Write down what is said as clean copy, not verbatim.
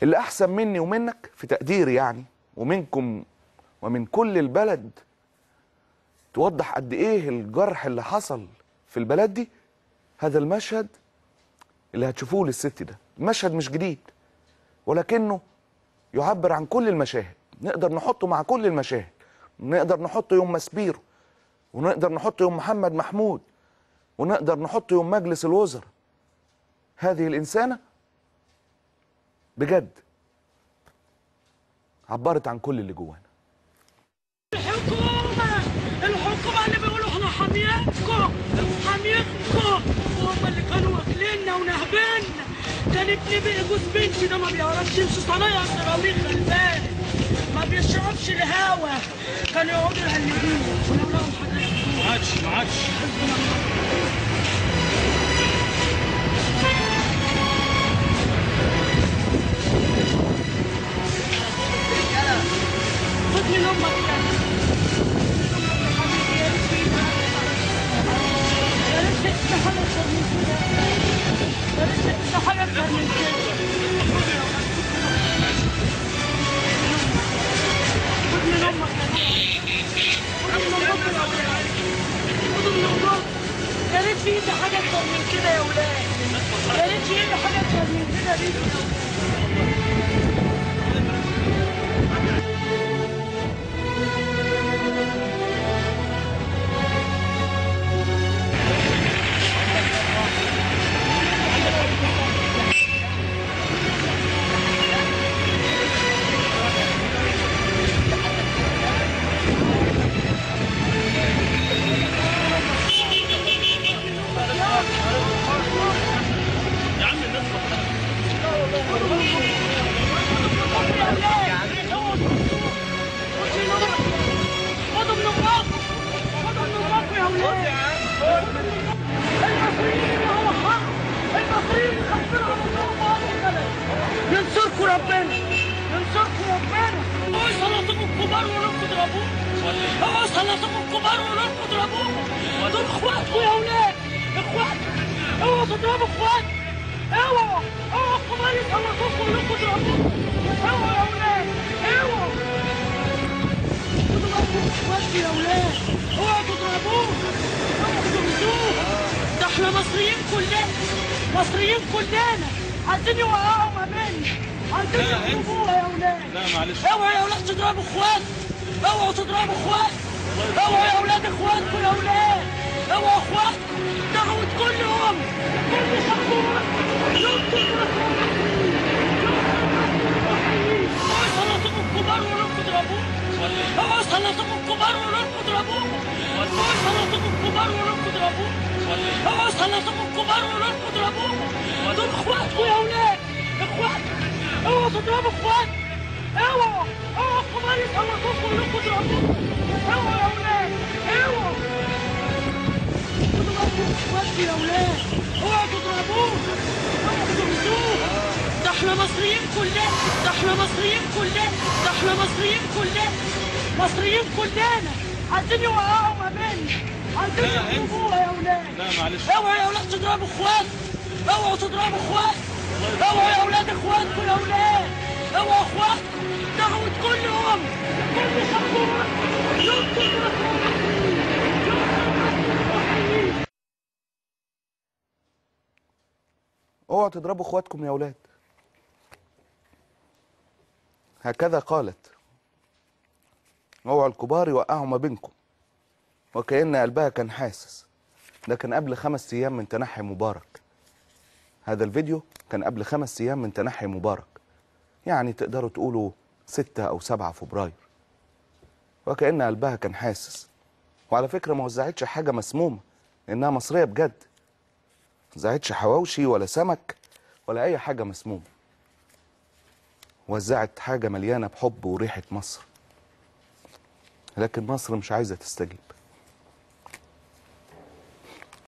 اللي أحسن مني ومنك في تقديري يعني، ومنكم ومن كل البلد، توضح قد إيه الجرح اللي حصل في البلد دي. هذا المشهد اللي هتشوفوه للست ده، المشهد مش جديد ولكنه يعبر عن كل المشاهد. نقدر نحطه مع كل المشاهد، نقدر نحطه يوم ماسبيرو، ونقدر نحطه يوم محمد محمود، ونقدر نحطه يوم مجلس الوزراء. هذه الإنسانة بجد عبرت عن كل اللي جوانا. الحكومة اللي بيقولوا احنا حاميينكم حاميينكم، وهم اللي كانوا واكليننا ونهبنا. كان ابني بقى جوز بنتي ده ما بيعرفش يمشي، صنايع سيراميك غلبان، ما بيشربش الهوا، كانوا يقعدوا يقلدوه ولو لقوا حاجة ياخدوها. ما عادش خد من امك يا حبيبي، يا ريت في حاجة اكتر من كده، يا ريت في حاجة اكتر من كده. خد من امك يا خد من امك يا ولاد، خد من امك. يا ريت في ايدي حاجة اكتر من كده يا ولاد، يا ريت في ايدي حاجة اكتر من كده ليكوا يا ولاد. ينصركوا ربنا، ينصركوا ربنا. اوعوا يسلطوكوا الكبار ولادكم اضربوهم، اوعوا يسلطوكوا الكبار ولادكم اضربوهم. دول اخواتكم يا ولاد، اخواتكم. اوعوا تضربوا اخواتكم، اوعوا اوعوا الكبار يسلطوكوا ولادكم اضربوهم. اوعوا يا ولاد، اوعوا تضربوا اخواتكم يا ولاد، اوعوا تضربوهم، اوعوا تغزوهم. ده احنا مصريين كلنا، مصريين كلنا. عايزين يوقعوا ما بيننا، عايزين يضربوها يا ولاد. لا معلش، اوعوا يا ولاد تضربوا اخواتكم، اوعوا تضربوا اخواتكم، اوعوا يا ولاد اخواتكم يا ولاد، اوعوا اخواتكم. دعوة كل ام، كل شعب ينصر اوعوا يسلطوكوا الكبار ولادكم اضربوهم، اوعوا يسلطوكوا الكبار ولادكم اضربوهم، اوعوا يسلطوكوا الكبار ولادكم اضربوهم، اوعوا يسلطوكوا الكبار ولادكم اضربوهم. دول اخواتكم يا ولاد، اخواتكم. اوعوا تضربوا اخواتكم، اوعوا اوعوا الكبار يسلطوكوا ولادكم اضربوهم. اوعوا يا ولاد، اوعوا تضربوا اخواتكم يا ولاد، اوعوا تضربوهم، اوعوا تغزوهم. ده احنا مصريين كلنا، ده احنا مصريين كلنا، ده احنا مصريين كلنا، مصريين كلنا. عايزين يوقعوا ما بيننا، عايزين يضربوها يا ولاد. لا معلش، اوعوا يا ولاد تضربوا اخواتكم، اوعوا تضربوا اخواتكم، اوعوا يا ولاد اخواتكم يا ولاد، اوعوا اخواتكم. دعوة كل ام، كل شعب ينصر اوعوا تضربوا اخواتكم يا ولاد. هكذا قالت. اوعوا الكبار يوقعوا ما بينكم. وكأن قلبها كان حاسس. ده كان قبل 5 أيام من تنحي مبارك. هذا الفيديو كان قبل 5 أيام من تنحي مبارك، يعني تقدروا تقولوا 6 أو 7 فبراير. وكأن قلبها كان حاسس. وعلى فكرة ما وزعتش حاجة مسمومة، لأنها مصرية بجد. ما وزعتش حواوشي ولا سمك ولا أي حاجة مسمومة. وزعت حاجة مليانة بحب وريحة مصر. لكن مصر مش عايزة تستجيب.